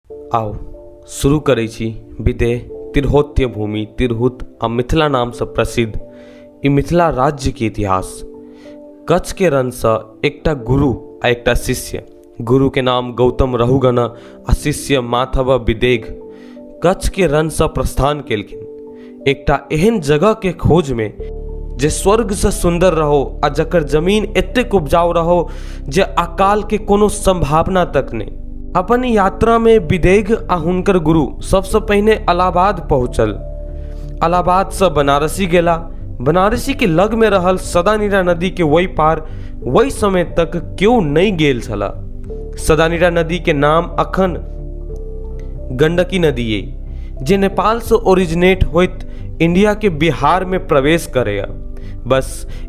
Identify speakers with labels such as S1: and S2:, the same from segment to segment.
S1: आउ शुरू करै छी विदेह तिरहुत्य भूमि तिरहुत आ मिथिला नामसँ प्रसिद्ध ई मिथिला राज्यके इतिहास। कच्छके रणसँ एकटा गुरु आ एकटा शिष्य, गुरुके नाम गौतम रहुगण आ शिष्य माधव विदेघ कच्छके रणसँ प्रस्थान केलखिन एकटा एहन जगहके खोजमे जे स्वर्गसँ सुन्दर रहो आ जकर जमीन एतेक उपजाऊ रहो जे अकालके कोनो सम्भावना तक नहि। अपन यात्रामे विदेघ आ हुनकर गुरु सबसँ पहिने इलाहाबाद पहुँचल। इलाहाबादसँ बनारसी गेला। बनारसीके लगमे रहल सदानीरा नदीके ओहि पार ओहि समय तक केओ नहि गेल छला। सदानीरा नदीके नाम अखन गंडकी नदी अइ जे नेपालसँ ओरिजिनेट होइत इंडियाके बिहारमे प्रवेश करैए। बस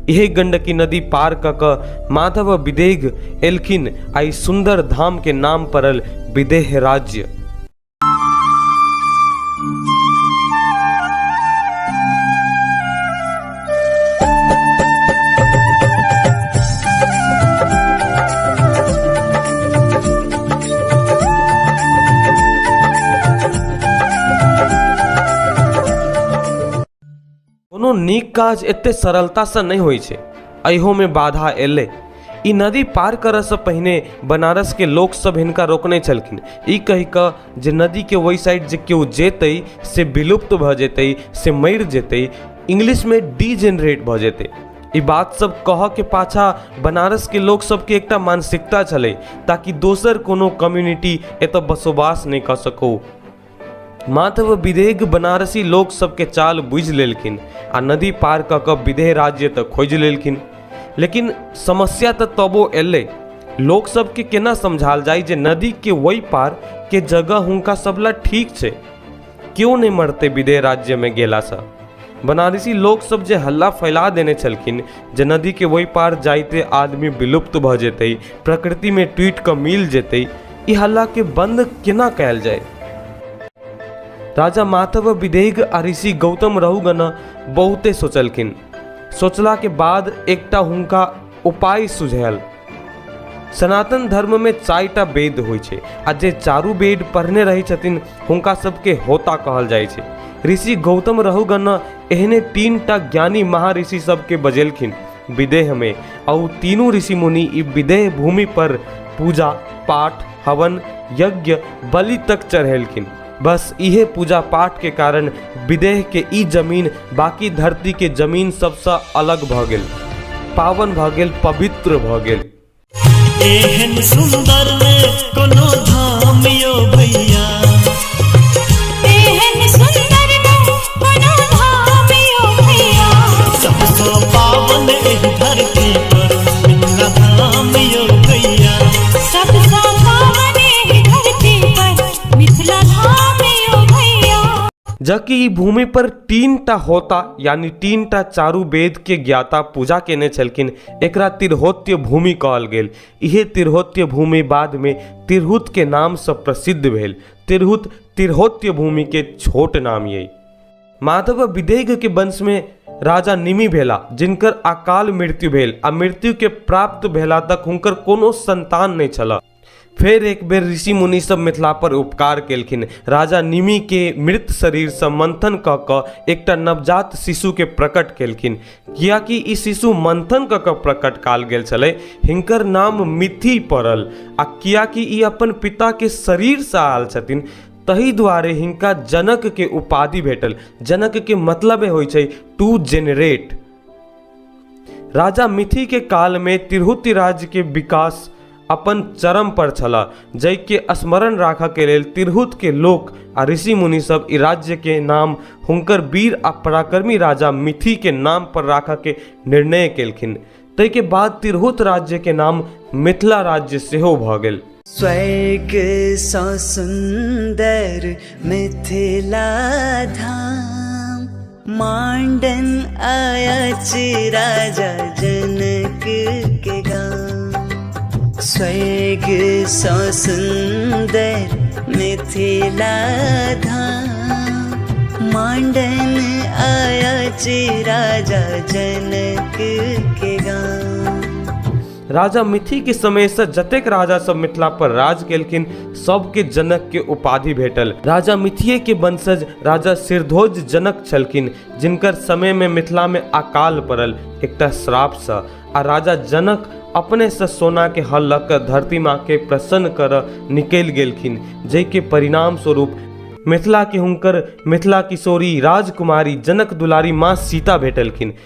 S1: इहे गंडकी नदी पार कऽ कऽ माधव विदेघ एलखिन आ ई सुन्दर धामके नाम पड़ल विदेह राज्य। कोनो नीक काज एते सरलतासँ नहि होइ छै, एहोमे बाधा एलै। ई नदी पार करऽसँ पहिने बनारसके लोकसभ हिनका रोकने छलखिन ई कहि कऽ जे नदीके ओहि साइड जे केओ जेतै से विलुप्त भऽ जेतै, से मरि जेतै, इंग्लिशमे डीजेनरेट भऽ जेतै। ई बात सब कहऽके पाछाँ बनारसके लोकसभके एकटा मानसिकता छलै ताकि दोसर कोनो कम्युनिटी एतऽ बसोबास नहि कऽ सकौ। माधव विदेह बनारसी लोक सबके चाल बुझि लेलखिन आ नदी पार कऽ कऽ विदेह राज्य तऽ खोजि लेलखिन, लेकिन समस्या तऽ तबो एलै। लोक सबके केना समझायल जाय जे नदीके ओहि पार के जगह हुनका सब ला ठीक छै, केओ नहि मरतै विदेह राज्यमे गेलासँ। बनारसी लोक सब जे हल्ला फैला देने छलखिन जे नदीके ओहि पार जाइते आदमी विलुप्त भऽ जेतै, प्रकृतिमे टूटि कऽ मिल जेतै, ई हल्लाके बन्द केना कयल जाय? राजा माधव विदेघ आ ऋषि गौतम रहुगण बहुते सोचलखिन। सोचलाके बाद एकटा हुनका उपाय सुझायल। सनातन धर्ममे चारिटा वेद होइ छै आ जे चारू वेद पढ़ने रहै छथिन हुनका सबके होता कहल जाइ छै। ऋषि गौतम रहुगण एहने तीनटा ज्ञानी महर्षि सबके बजेलखिन विदेहमे आ ओ तीनू ऋषि मुनि ई विदेह भूमि पर पूजा पाठ हवन यज्ञ बलि तक चढ़ेलखिन। बस इहे पूजा पाठ के कारण विदेह के ई जमीन बाकी धरती के जमीन सबसँ अलग भऽ गेल, पावन भऽ गेल, पवित्र भऽ गेल।
S2: एहन सुंदर कोनो धाम यो भैया,
S3: एहन सुंदर कोनो धाम यो भैया,
S2: सबसँ पावन एहि धरती पर मिथिला धाम यो भैया,
S3: सबसँ पावन एहि धरती पर मिथिला धाम यो भैया।
S1: जबकि ई भूमि पर तीनटा होता यानी तीनटा चारू वेद के ज्ञाता पूजा केने छलखिन, एकरा तिरहोत्य भूमि कहल गेल। इहे तिरहोत्य भूमि बाद में तिरहुत के नाम से प्रसिद्ध भेल। तिरहुत तिरहोत्य भूमि के छोट नाम ये। माधव विदेघ के वंश में राजा निमि भेला जिनकर अकाल मृत्यु भेल आ मृत्यु के प्राप्त भेला तक हुनकर कोनो संतान नहीं छला। फेर एक बेर ऋषि मुनि सब मिथिला पर उपकार केलखिन। राजा निमि के मृत शरीर से मंथन कऽ कऽ एकटा नवजात शिशु के प्रकट केलखिन। कियाकि ई शिशु मंथन कऽ कऽ प्रकट काल गेल छलै, हिनकर नाम मिथि पड़ल आ कियाकि ई अपन पिता के शरीर से आयल छथिन तही दुआरे हिनका जनक के उपाधि भेटल। जनक के मतलबे होइ छै टू जेनरेट। राजा मिथि के काल में तिरहुत राज्य के विकास अपन चरम पर छला, जाहिके स्मरण राखऽ के लेल तिरहुत के लोक आ ऋषि मुनि सब ई राज्य के नाम हुनकर वीर आ पराक्रमी राजा मिथि के नाम पर राखऽ के निर्णय केलखिन। ताहिके बाद तिरहुत राज्य के नाम मिथिला राज्य सेहो भऽ गेल।
S4: स्वर्ग सँ सुन्दर मिथिला धाम, मांडन अछि राजा जनक के गाम। स्वर्ग सँ सुन्दर मिथिला धाम, मांडन अछि राजा जनक के गाम।
S1: राजा मिथी के समय से जतेक राजा सब मिथिला पर राज केलखिन, सबके जनक के उपाधि भेटल। राजा मिथिये के वंशज राजा सिरध्वज जनक छलखिन, जिनकर समय में मिथिला में अकाल पड़ल एकटा श्राप से, आ राजा जनक अपने से सोना के हल लऽ कऽ धरती माँ के प्रसन्न करऽ निकलि गेलखिन, जाहिके परिणाम स्वरूप मिथिला के हुनकर मिथिला किशोरी राजकुमारी जनक दुलारी माँ सीता भेटलखिन।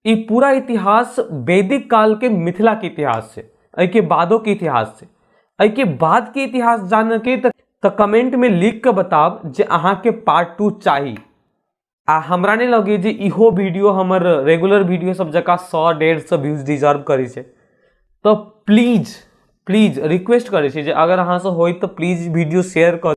S1: ई पूरा इतिहास वैदिक काल के मिथिला के इतिहास छै, एहिके बादो के इतिहास छै। एहिके बाद के इतिहास जानऽ के तऽ कमेंट में लिख के बताब जे अहाँके पार्ट 2 चाही। आ हमरा नहि लगैए जे इहो वीडियो हमर रेगुलर वीडियो सब जकाँ 100-150 व्यूज डिजर्व करै छै। तऽ प्लीज प्लीज रिक्वेस्ट करै छी जे अगर अहाँसँ होय तऽ प्लीज वीडियो शेयर करू।